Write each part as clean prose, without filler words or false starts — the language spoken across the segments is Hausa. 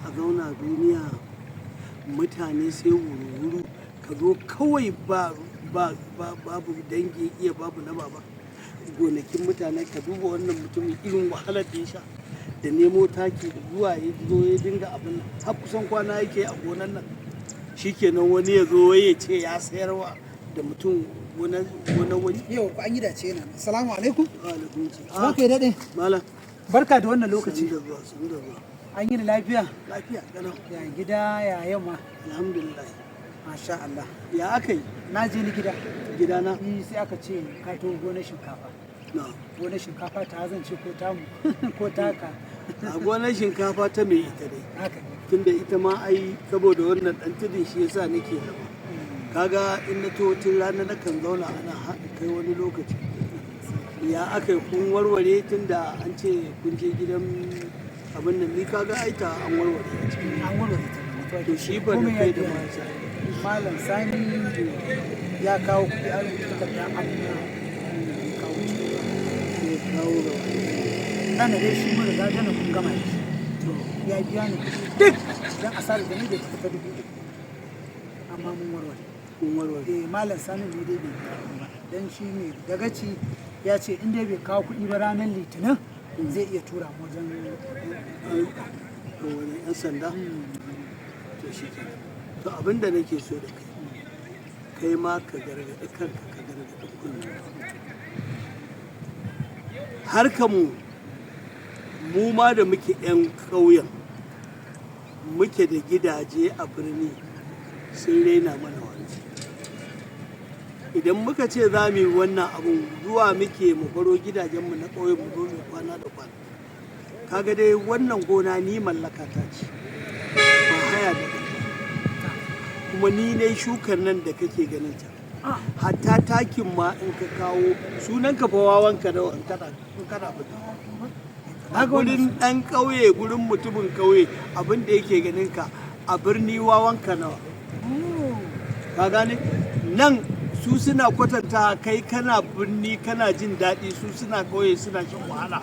A zauna duniya, mutane sai wuru-wuru, ka zo kawai ba babu dangi iya, babu na baba, gonakin mutane. Ka duba wannan mutumin, irin wahalar da ya sha da nemo taki da zuwa ya zo ya dinga abin nan, har kusan kwana yake a gonan nan. Shikenan, wani ya zo ya ce ya sayarwa da mutum gonar wani. Yau ku an yi dace yana. Assalamu alaikum. Alaikum salam. Ranka ya daɗe. Malam. Barka da wannan lokaci. Sannu da zuwa, sannu da zuwa. An yi da lafiya? Lafiya kalau. Ya gida, ya yamma? Alhamdulillah. Masha Allah. Ya aka yi? Na je ni gida. Gidana? Ni sai aka ce ka to gonar shinkafa. Na. Gonar shinkafa ta zan ce ko tamu ko taka. A gonar shinkafa ta mai ita dai. Haka ne. Tunda ita ma ai saboda wannan dan tudun shi yasa nake zama. Kaga in na to tun rana na kan zauna ana haɗa kai wani lokaci. Ya aka yi, kun warware? Tunda an ce kun je gidan abin nan, ni kaga ai ta an warware a cikin. An warware ta. To shi ba da Komai ya kai da biya. masa. Malam Sani ya kawo kuɗi, an rubuta takarda, an ya kawo. Ya kawo gaba. Ɗana dai shi mun riga dana mun gama da shi. To. Ya biya ni kuɗi duk dan asarar da ni bai tafi ta 3,000. Amma mun warware. Kun warware. Eh, Malam Sani ne dai bai biya kuɗi ba, dan shi ne dagaci ya ce in dai bai kawo kuɗi ba ranar Litinin, zai iya tura mu wajen To, wani 'yan sanda. To shi kenan. To, abin da nake so da kai, kai ma ka gargaɗi kanka, ka gargaɗi kunnen. Harkar mu, mu ma da muke 'yan ƙauyen, muke da gidaje a birni, sun raina mana wani. Idan muka ce za mu yi wannan abun, zuwa muke mu baro gidajenmu na ƙauyen mu zo mu kwana da kwana. Kaga dai wannan gona ni mallaka ta ce, ba haya da ba, kuma ni ne shukar nan da kake ganin ta. Hatta takin ma in ka kawo sunan ka fa wawanka da in kana fita a gurin ɗan ƙauye, gurin mutumin ƙauye, abin da yake ganin ka a birni wawanka nawa. Ka gane nan su suna kwatanta kai kana birni kana jin daɗi, su suna ƙauye suna shan wahala.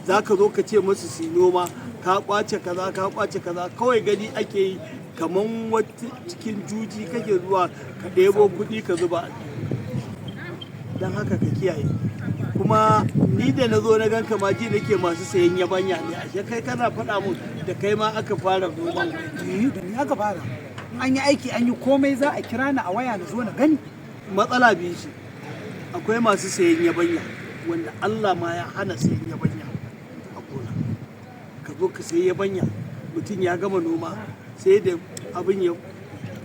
Za ka zo ka ce musu su yi noma, ka kwace kaza, ka kwace kaza. Kawai gani ake yi kaman wata cikin juji kake zuwa ka ɗebo kuɗi ka zuba a. Don haka ka kiyaye. Kuma ni da na zo na ganka ma, ji nake masu sayan yabanya ne, ashe kai kana faɗa mun da kai ma aka fara noman. Eh, da ni aka fara. In an yi aiki, an yi komai, za a kira ni a waya na zo na gani. Matsala biyu ce. Akwai masu sayan yabanya, wanda Allah ma ya hana sayan yabanya a gona. Ka zo ka sayi yabanya, mutum ya gama noma, sai da abin ya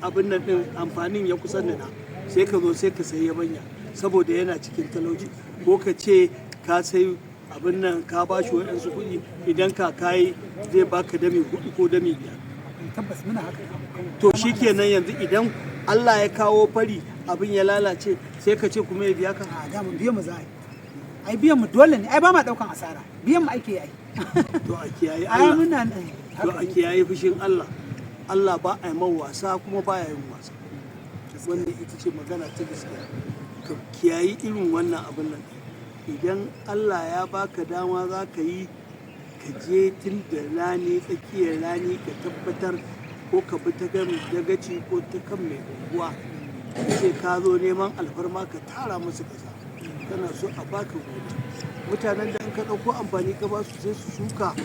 abin nan din amfanin ya kusa nuna, sai ka zo sai ka sayi yabanya saboda yana cikin talauci, ko ka ce ka sai abin nan, ka ba shi waɗansu kuɗi, idan ka kayi zai baka dami hudu ko dami biyar. Tabbas muna haka da abokan. To shikenan, yanzu idan Allah ya kawo fari, abin ya lalace, sai ka ce kuma ya biya ka? A daman biyan mu za a yi. Ai biyan mu dole ne, ai ba ma daukan asara. Biyan mu ake yi ai. To, a kiyaye Ai Allah. muna To, a kiyaye fushin Allah. Allah ba a yi man wasa, kuma ba ya yin wasa. Wannan ita ce magana ta gaskiya. Ka kiyayi irin wannan abin nan. Idan Allah ya baka dama za ka yi, ka je tun da rani, tsakiyar rani, ka tabbatar ko ka bi ta kan dagaci ko ta kan mai unguwa, ka ce ka zo neman alfarma, ka tara musu ƙasa, kana so a baka gona. Mutanen da in ka ɗauko amfani ka ba su, sai su shuka,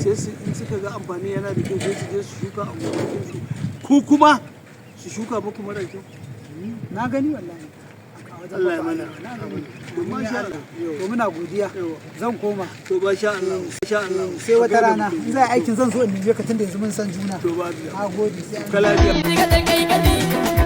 sai su in suka ga amfani yana da kyau, sai su je su shuka a gonakinsu, ku kuma su shuka muku mara kyau. Na gani wallahi. A wajen Allah ya Papa mana. Aliyu, na gani. To, masha Allah. To, muna godiya. Zan koma. To, ba sha Allah, sha Allah. Sai wata rana in za a aikin zan zo in neme ka, tunda yanzu mun san juna. To, ba Na gode, sai an ka lafiya. Diga